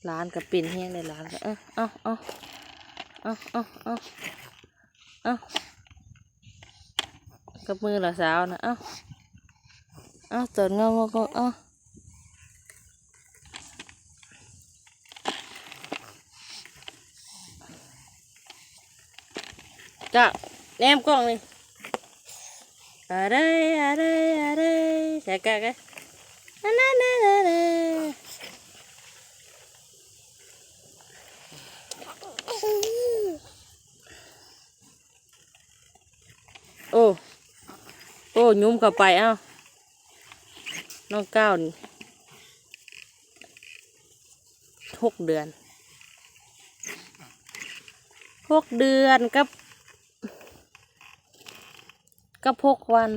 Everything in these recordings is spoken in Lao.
ຫຼານກໍເປັນແຮງເດ້ ຫຼານກໍ ເອີ ເອົາ ເອົາ ເອົາ ເອົາ ເອົາ ເອົາ ກັບມືຫຼ້າສາວນະ ເອົາ ເອົາ ຕອນງອກໆ ເອົາ ກະແນມກ້ອງນີ້ ອາເດຍ ອາເດຍ ອາເດຍ ກະ ກະ ກະ ນະ ນະ ນະ ນະ ນະ ໂອ້ ໂອ້ ຫຍຸມເຂົ້າໄປ ເອົ້າ ນ້ອງກ້າວນີ້ ຫົກເດືອນ ຫົກເດືອນກັບ ກັບຫົກວັນ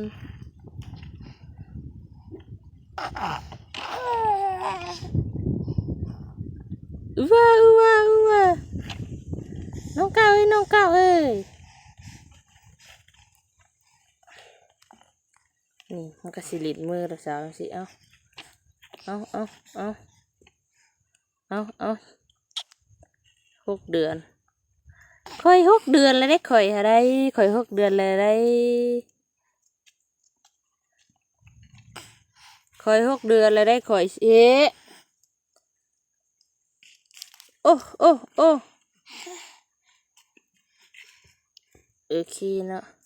ອືວາ ອືວາ ອືວາ ນ້ອງກ້າວເອີຍ ນ້ອງກ້າວເອີຍ ນີ້ມັນກະຊິຫຼິ້ນມືລູກສາວຈັ່ງຊີ້ ເອົາ ເອົາ ເອົາ ເອົາ ເອົາ ເອົາ ຫົກເດືອນ ຂ້ອຍຫົກເດືອນແລ້ວເດ້ ຂ້ອຍຫາໄດ້ ຂ້ອຍຫົກເດືອນແລ້ວໄດ໋ ຂ້ອຍຫົກເດືອນແລ້ວໄດ໋ ຂ້ອຍເອະ ໂອ້ ໂອ້ ໂອ້ ໂອເຄເນາະ